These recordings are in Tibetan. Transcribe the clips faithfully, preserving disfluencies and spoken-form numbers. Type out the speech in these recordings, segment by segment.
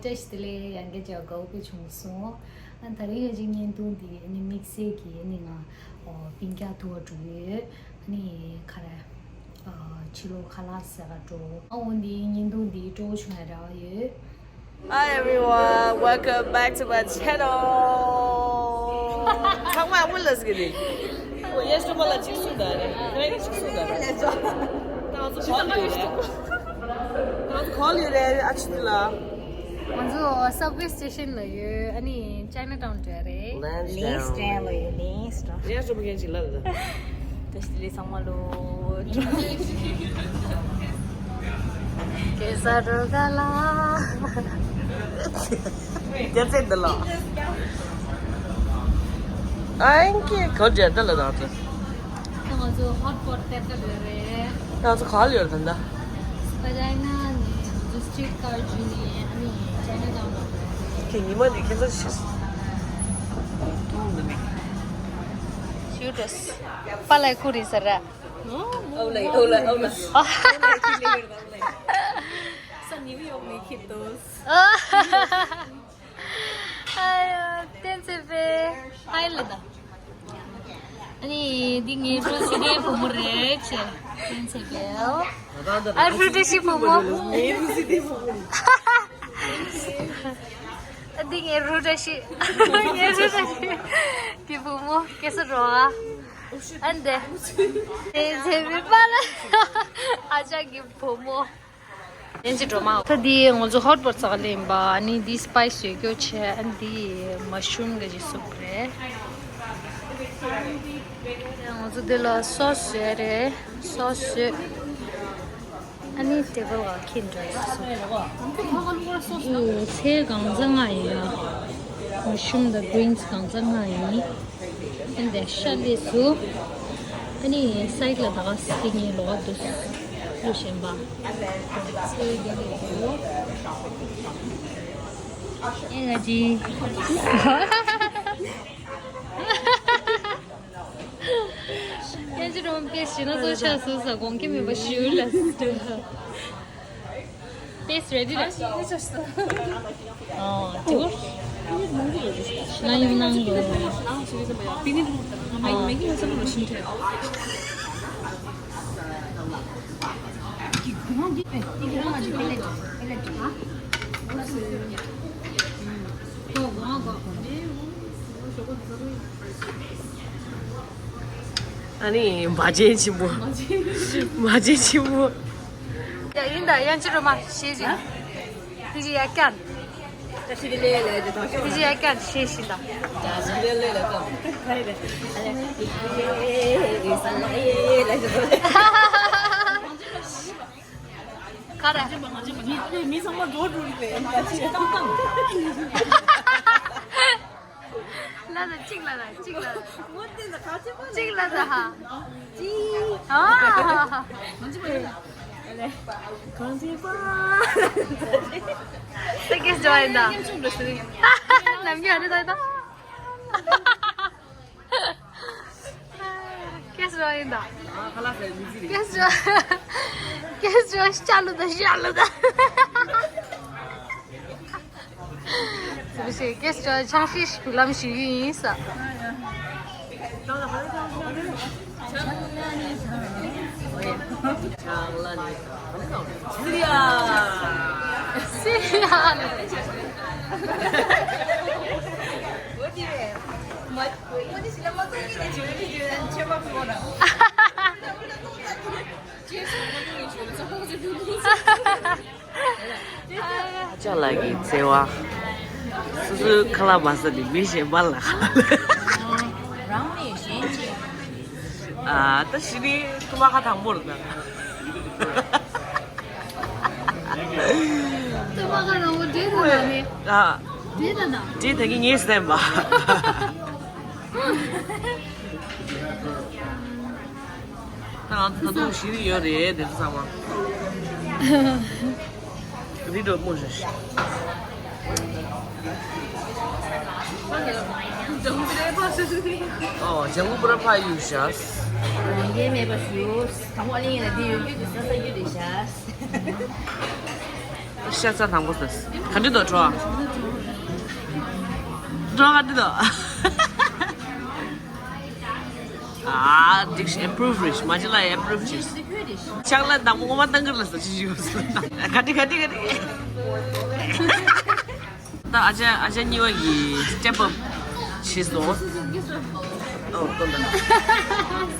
བཀྲ་ཤིས་བདེ་ལེགས། ཡང་བསྐྱར་མཇལ་དགའ་པོ་བྱུང་སོང་། ཨ་ད་རིང་ཡང་ཅིག་བརྙན་ཐུང་འདི་ཨ་ནི་དམིགས་བསལ་གྱི་ཨ་ནི་ང་ཨོ་སྤུན་ཀྱག་ཐུག་པར་འགྲོ་ཡོད། ཨ་ནི་ག་རེ་ཨ་ཕྱི་ལོགས་ཁ་ལག་ཟ་ག་འགྲོ། ཨ་འོ་འདི་བརྙན་ཐུང་འདི་སྤྲོ་པོ་བྱུང་ཡ་རེ་བ་ཡོད། Hi everyone, welcome back to my channel. ཚང་མ་ཨ་ལ་ཟིག་རེད། ཨོ་ཡེ་སྟོན་པ་ལ་གཅིག་གསུངས་དང་རེད། ཁྱེད་རང་གིས་གཅིག་གསུངས་དང་རེད། ད་ང་ཚོ་ག་ལ་ཡོད་རེད། ད་ང་ཚོ་ག་ལ་ཡོད་རེད། ཨ་ཆུ་དེ་ལ། ང་ཚོ་Subway Station ལ་ཡོད། ཨ་ནི་Chinatown འགྲོ་ཡ་རེད། Lansdowne ལ་ཡོད། Lansdowne. ཡ་སོ་མ་མཁན་ཅིག་ལ་རེད། ད་ཤི་ལི་ཚང་མ་ལོ། གེ་སར་རོ་ག་ལ། རྒྱལ་རྩེ་འདི་ལ། ཨ་ཡིན་གྱི་གོ་རྒྱལ་འདི་ལ་དང་ཚོ། ང་ཚོ་Hot Pot སྟེར་ག་ལོས་རེད། ང་ཚོ་ག་ལ་ཡོད་ད་ལྟ། Spadina ནས་ང་ཚོ་Streetcar བརྒྱུད་ནས་ཨ་ནི་Chinatown ལ་རེད། ཁྱེད་ཉི་མ་འདི་ཁྱེད་ཚོ་ཤི་སོང་། ཐུང་འདི་མེད། ཞུ་འགྲོ། པཱ་ལགས་ཁུ་རི་ཟེར་ར། ཨོ་ལེ་ཨོ་ལེ་ཨོ་ལེ། ས་ནིའུ་ཡོག་ནས་ཁྱེར་འདུག་ཨ་ཡ། བསྟན་འཛིན་པས་ཧའི་ལ་ད། ཨ་ནི་འདི་ངའི་རུ་སི་ཏའི་བུ་མོ་རེད་ཅེས། བསྟན་འཛིན་པས། ཨ་རུ་བཀྲ་ཤིས་བུ་མོ། ངའི་རུ་སི་ཏའི་བུ་མོ། ཨ་འདི་ངའི་རུ་བཀྲ་ཤིས། ངའི་རུ་བཀྲ་ཤིས་ཀྱི་བུ་མོ་སྐལ་བཟང་རོ་ཨ། ཨ་འདི། བསྟན་འཛིན་པའི་པཱ་ལགས། ཨ་ཅག་གི་བུ་མོ། ཡན་ཅི་འགྲོ་མ། ད་འདི་ང་ཚོ་Hot Pot ཟ་ག་ལེན་པ། ཨ་ནི་འདི་Spicy ཡོད་རྒྱུ་བྱས། ཨ་འདི་Mushroom གི་ཅིག་སུབ་རེད། ང་ཚོ་འདི་ལ་Sauce ཡོད་རེད། Sauce ཡོད། ཨ་ནི་Table ག་ཁྱེར་འགྲོ་ཡ་སུབ། ཚལ་གང་ཚ་ང་ཡོད། Mushroom དང་Greens གང་ཚ་ང་ཡིན། ཨ་འདི་ཤ་ལས་སུ། ཨ་ནི་Side ལ་ད་ག་སི་ཏི་ངའི་ལོག་འདུག་ལུ་ཞེན་པ། ཨེ་ང་ཅི། ཨེ་ཅི་རོང་པེ་ཤི་ན་བཟོ་ཆ་སུ་ས་གོང་གི་མེད་པ་ཞུ་ལ་སུ། Taste ready རེད། ཨོ། དེ་བོ། ང་ཡང་གནང་དགོས། ཨ་ནི་མ་བྱན་ཆེན་པོ། མ་བྱན་ཆེན་པོ། ཡ་ཡིན་ད་ཡན་ཅི་རོ་མ་ཤེས་ཅི། དེ་ཅི་ཡ་ཀྱན། དེ་ཅི་ཡ་ཀྱན་ཤེས་ཤི་ད། ག་རེ། མི་ཚང་མ་འགྲོ་འགྲོ་རེད་པས། ལ་ལ་གཅིག་ལ་ལ་གཅིག་ལ་ལ། ངོ་བསྟན་ན་ག་ཚོད་པ་གཅིག་ལ་ལ་ཧ། གཅིག་ཨ། གང་ཚོད་པ། ད་གེ་སི་ཇོ་ཡིན་ད། ནམ་རྒྱུན་ཨ་ནི་ད་ད། གེ་སི་ཇོ་ཡིན་ད། གེ་སི་ཇོ། གེ་སི་ཇོ་ཤ་ལུ་ད་ཤ་ལུ་ད། ཟེར་བ་ཞིག་གེ་སི་ཆང་ཤིས་ཤིག་ལམ་ཞུ་རྒྱུ་ཡིན་ས། སི་རི་ཡ། སི་རི་ཡ་ནས། ཨ་ཅག་ལགས་ཀྱི་བརྩེ་བ། སོ་སོའི་ཁ་ལག་མ་ཟ་ནས་མི་གཞན་པ་ལ་ཁ་ལག་ལས། རང་མེད་གཞན་གཅེས། ཨ་ད་ཞི་བའི་ཐུ་མ་ཁ་དང་པོ་རེད་ད། ཐུ་མ་ཁ་དང་པོ་འདྲེ་དང་ན་ནི། ཨ་འདྲེ་དང་ན། འདྲེ་ད་གི་ངས་བསྟན་པ། ད་ང་ཚོ་ད་དུང་ཞི་བའི་ཡོད་རེད་དེ་ཚོ་ཚང་མ། རི་འགྲོ་མོ་ཞིག་ཨོ་ལྗང་གུ་པུ་ར་ཕ་ཡུ་ཤ། ཡེ་མེད་པ་ཞུ། དང་པོ་ཨ་ལིང་ཡིན་ན་འདི་ཡོང་རྒྱུ་དེ་ས་ས་རྒྱུ་རེད་ཤག་ཤ་ཚ་དང་པོ་ཟ། ག་འདྲ་འདུག་བྲོ་བ། བྲོ་བ་ག་འདྲ་འདུག་ཨ་འགྲིག་ཤག approve་རེད། མ་ཅི་ལ་approve་བྱས། ཕྱག་ལ་དང་པོ་ངོ་མ་བཏང་གི་རེད་ཟ་ཅི་ཞིག་ཡོད་ཟེར། ག་འདྲ་ག་འདྲ་ག་འདྲ། ད་ཨ་ཅག་ཨ་ཅག་གཉིས་པ་གིས་step up་བྱས་སོང་། ཨོ་ལྟོས་དང་།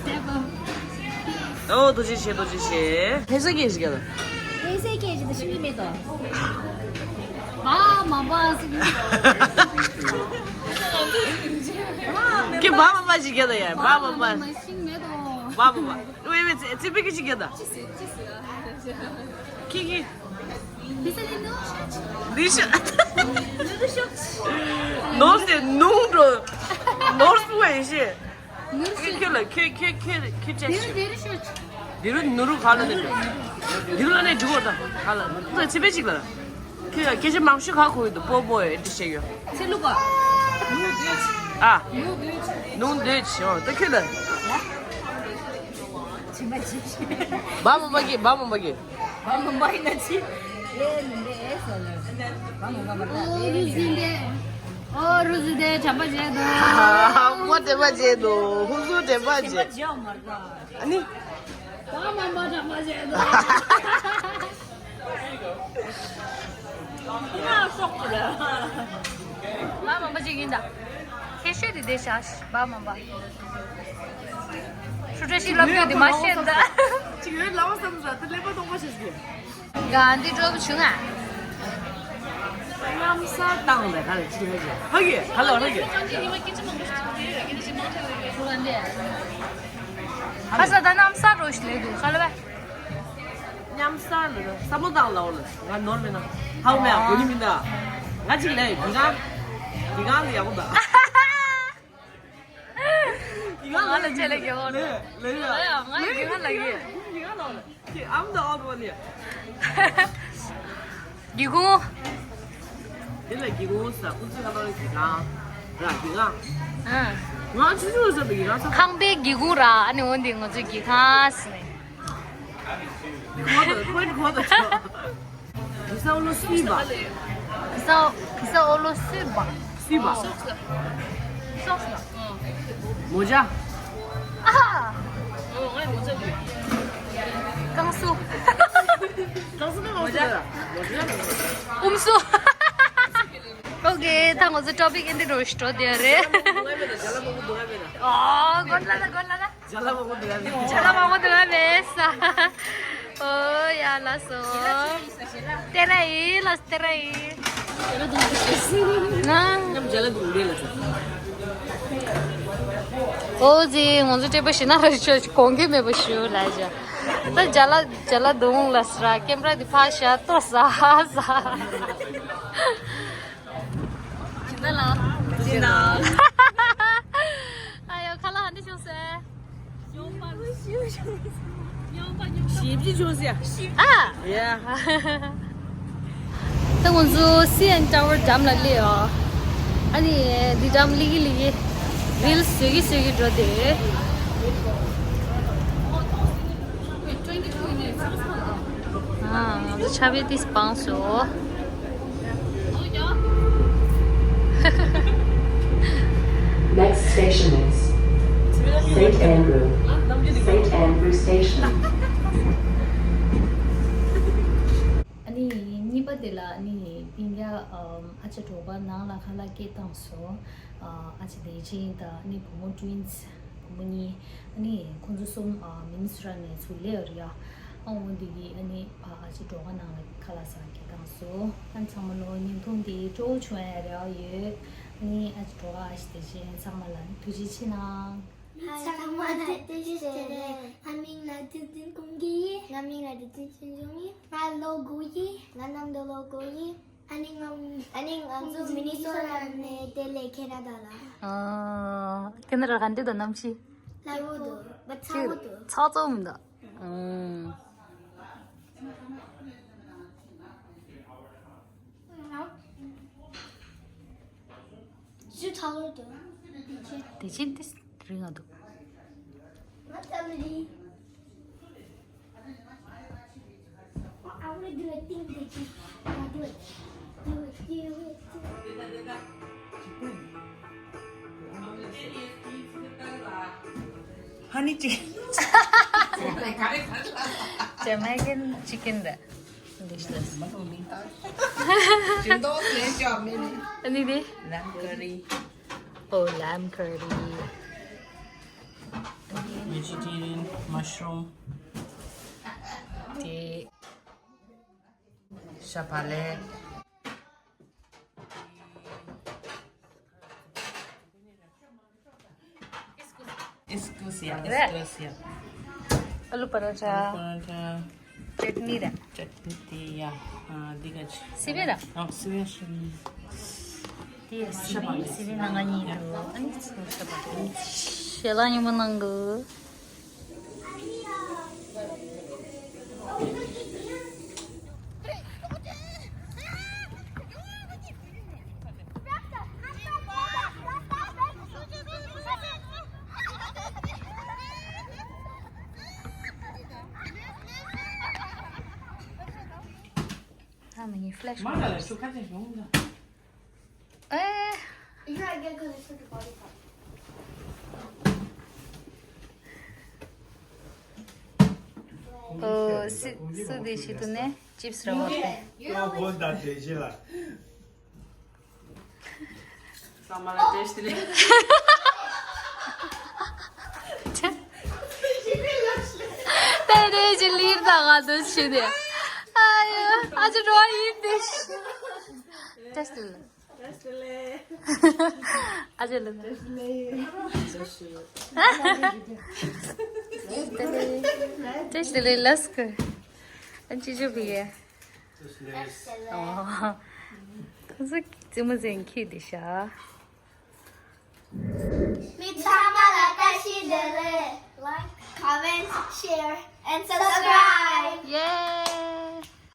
Step up། ཨོ་ཐུགས་རྗེ་ཆེ། ཐུགས་རྗེ་ཆེ། ལྷ་ས་སྐད་ཞིག་ག་ལ། ལྷ་ས་སྐད་ཞིག་ད་ཤེས་ཀྱི་མེད་དོ། བ་མ་བ་ཟེར་གྱི། ཁྱེད་བ་མ་བ་ཞིག་ག་ལ་ཡ། བ་མ་བ། བ་མ་བ་ཤེས་མེད་དོ། བ་མ་བ། ཝེ་ཝེ་ཙི་ཙི་པི་ཀི་ཅི་ག་ད། ཁི་ཁི། ནུ་ཤ། ནོར་སེ་ནུང་འགྲོ། ནོར་སུ་ཝེ་ཤེ། ཁྱེད་ཁྱེད་ལ་ཁྱེད་ཁྱེད་ཁྱེད་ཁྱེད་ཅག་ཤེ། དེ་རུ་ནུ་རུ་ག་ལ་ནི་འགྲོ། དེ་རུ་ལ་ནི་འགྲོ་གོ་ད་ག་ལ། ད་ཙི་པི་ཅིག་ལ། ཁྱོད་ལ་སྐད་ཆ་མང་ཤོས་ག་གོ་ཡོད་དོ། པོ་པོ་ཨེ་འདྲ་བཤད་ཡོད། ཚེ་ལུག་པ། ནུ་འདོད། ཨ། ནུ་འདོད། ནུ་འདོད་ཆེ་བ་ད་ཁྱོད་ལ། བ་མོ་མ་གི་བ་མོ་མ་གི། བ་མོ་མ་ཡིན་ན་ཅི། ཨེ་མི་འདྲ་ཨེ་ཟེར་ལ། བ་མོ་མ་མ་ད། ཨོ་རུ་ཟིན་དེ། ཨོ་རུ་ཟིན་དེ་དྲན་པ་བརྗེད་འདུག་མོ་དྲན་པ་བརྗེད་འདུག་ཧུ་སུ་དྲན་པ་བརྗེད། ཨ་ནི། བ་མོ་མ་དྲན་པ་བརྗེད་འདུག་ང་སོགས་ཀྱི་ལ། བ་མོ་མ་ཅིག་ཡིན་ད། ཁྱེད་ཤོད་དེ་བསྡད་བཞག་བ་མོ་མ། ཧྲུ་ཀྲ་ཤི་ལབ་རྒྱུ་དེ་མ་ཤེས་ད། ཅིག་ཡོད་ལ་བ་བསམ་ས་དེ་ཀླད་པ་སྟོང་པ་བྱེད་ཀྱི། ག་འདི་འགྲོ་བ་བྱུང་ཨ། གནམ་ས་བཏང་ལས་ག་ལས་ཅི་ལས་ཀྱི་ཧ་གི་ཧ་ལོ་ཧ་གི། ཧ་ས་ད་གནམ་ས་རོ་ཞིག་ལས་དུས་ཧ་ལ་བ། མཉམ་ས་ལ་ས་མོ་བཏང་ལ་འོ་ལ་ང་ནོར་མེད་ན་ཧ་མེ་ཨ་གོ་ནི་མིན་ད། ང་ཅིག་ལས་འདི་ག་འདི་ག་ལ་ཡག་པོ་ད། ང་ལ་ཆེ་ལེ་གི་འོ་ལེ། ལེ་ཡ། ང་ལ་གི་ང་ལ་གི། ཁྱེད་I'm the odd one here. སྒེའུ་ཁུང་། དེ་ལ་སྒེའུ་ཁུང་ཟེར། ཁོ་ཚོས་ཁ་ལོ་རེ་སྒེའུ་ཁང་། ར་སྒེའུ་ཁང་། ཨ། ང་ཆུ་ཆུ་ཟེར་བའི་སྒེའུ་ཁང་ཟེར། ཁང་པའི་སྒེའུ་ཁུང་ར། ཨ་ནི་འོ་འདི་ང་ཚོའི་སྒེའུ་ཁང་ཟེར་ནས། གོ་ད་ཁོའི་གོ་ད་ཆོག་གི་ས་འོ་ལོ་སུས་པ། གི་ས་འོ་གི་ས་འོ་ལོ་སུས་པ། སུས་པ། སོགས་ལ། སོགས་ལ། མོ་ཇ། ཨ། ཀང་སུ། ཀང་སུ་ཀང་སུ། མོ་ཇ། ཨུམ་སུ། ཨོ་ཀེ། ད་ང་ཚོ་ཊོ་པིག་ཨེ་འདི་འགྲོ་ཞིག་འགྲོ་བསྡད་རེད། ཨོ་གོ་ལ་ད་གོ་ལ་ད། ཅ་ལག་མང་པོ་འདུག་ཨ་མེད། ཅ་ལག་མང་པོ་འདུག་ཨ་མེད་ས། ཨོ་ཡ་ལ་སོ། སྟེ་ར་ཡི་ལ་སྟེ་ར་ཡི། ང་། ཉམས་ཅ་ལག་འདུག་རེད་ལ་ཚོ། ཨོ་ཟི་ང་ཚོ་སྤྲད་པ་ཞིག་ན་ར་ཆོ་གོང་གི་མེད་པ་ཞུ་ལ་ཇ། ད་ཅ་ལག་ཅ་ལག་འདུག་ལ་སི་ར་ཀེམ་ར་དི་ཕ་ཤ་ཏོ་ས་ས། ཇི་ལྟར་ལགས། ཇི་ལྟར། ཨ་ཡོ་ཁ་ལག་ཧ་འདི་བྱུང་ཟེར། ཞིབ་ཅིག་བྱུང་ཟེར། ཨ། ཡ། ད་ང་ཚོ་སི་ཨེན་ཊ་ཝར་འགྲམ་ལ་སླེབས་ཡོད། ཨ་ནི་འདི་འགྲམ་སླེབས་ཀྱི་སླེབས་ཀྱི། རིལ་བཟོས་ཀྱི་བཟོས་ཀྱི་འགྲོ་དེ། ཨ་ང་ཚོ་ཆ་བེད་དེ་སྤངས་སོ། Next station is Saint Andrew. Saint Andrew Station. ཨ་ནི་གཉིས་པ་དེ་ལ་ཨ་ནི་སྤུན་ཀྱག་ཨ་ཅག་གྲོགས་པ་ནང་ལ་ཁ་ལག་སྐད་བཏང་སོང་། ཨ་ཅག་བདེ་ཆེན་དང་ཨ་ནི་བུ་མོ་ཊུ་ཝིན་སི་བུ་མོ་གཉིས། ཨ་ནི་ཁོང་ཚོ་གསུམ་ཨ་མི་ནི་སོ་ཊ་ནས་ཚུར་སླེབས་ཡོད་རེད་ཡ། ཨ་འོ་འདི་གི་ཨ་ནི་ཕ་ཨ་ཅག་གྲོགས་པ་ནང་ལ་ཁ་ལག་ཟ་གི་བཏང་སོང་། ཨ་ཚང་མ་ལོ་བརྙན་ཐུང་འདི་སྤྲོ་བོ་བྱུང་ཡ་རེ་བ་ཡོད། ཨ་ནི་ཨ་ཅག་གྲོགས་པ་ཨ་ཅག་བདེ་ཆེན་ཚང་མ་ལ་ཐུགས་རྗེ་ཆེ་གནང་། ཚང་མ་ལ་ཐུགས་རྗེ་ཆེ། ང་མིང་ལ་ཐུབ་བསྟན་ཀུན་གྱི་ཡིན། ང་མིང་ལ་བདེ་ཆེན་ཆོས་འབྱུང་ཡིན། ང་ལོ་དགུ་ཡིན། ང་གནམ་དུ་ལོ་དགུ་ཡིན། ཨ་ནི་ང་ཨ་ནི་ང་ཚོ་མི་ནི་སོ་ཊ་ནས་དེ་ལས་ཁེ་ན་ཌ་ལ། ཨ། ཁེ་ན་ཌ་ག་འདྲ་འདུག་གནམ་གཤིས། སླ་བོ་འདུག་བ་ཚ་བོ་འདུག་ཚ་ཚ་བོ་མི་འདུག་ཨང་། ཞུ་ཚ་བོ་འདུག་དེ་ཆེན་དེ་རིང་ང་འདུག་ང་ཚ་མི་རིང་། Do it, think, think, think. Do it. Do it, do it, do it. Honey chicken. Jamaican chicken རེད། Delicious. ཅི་འདུག་ལས་ཤོག་མི་ནི། ཨ་ནི་དེ། Lamb curry. Oh, lamb curry. Vegetarian mushroom. དེ། ཤ་བག་ལེབ། Escusia, escusia. Aloo paratha. Paratha. Chutney ར། Chutney དེ་ཡ། ཨ་འདི་ག་ཅི། སི་པན་ར། ཨ་སི་པན་ཤིང་། དེ་སི་པན་སི་པན་ནང་ང་གཉིས་འདུག་ཨ་ནི་ཚོ་ཤ་བག་ལེབ། ཞལ་ལག་ཉིན་མོ་གནང་གི། ཨ་མ་ངའི་ཕི་ལེ་ཤི་མ་ལ་ལ་ཆུ་ཁ་ཆེ་བྱུང་ད། ཨེ། You gotta get good for the body part. ཨོ། སི་སི་དེ་ཤི་དུ་ནས་ཅིབས་ར་བོ་ཏེ། You know, ཚང་མ་ལ་བཀྲ་ཤིས་བདེ་ལེགས། ཏེ་རེ་ཅི་ལིར་ད་ག་དུ་ཤི་དེ། ཨ་ཡ་ཨ་ཅི་རོ་ཡིན་དེ་ཤི། བཀྲ་ཤིས་བདེ་ལེགས། བཀྲ་ཤིས་བདེ་ལེགས། ཨ་ཅི་ལ་ད། བཀྲ་ཤིས་བདེ་ལེགས། བཀྲ་ཤིས་བདེ་ལེགས་ལགས་སོ། ཨ་ཅི་ཅི་བི་ཡ། ཨོ། ཁོ་ཚོ་རྩེད་མོ་རྩེ་ཁྱི་དེ་ཤ། མི་ཚང་མ་ལ་བཀྲ་ཤིས་བདེ་ལེགས། Like, comment, share, and subscribe. Yay!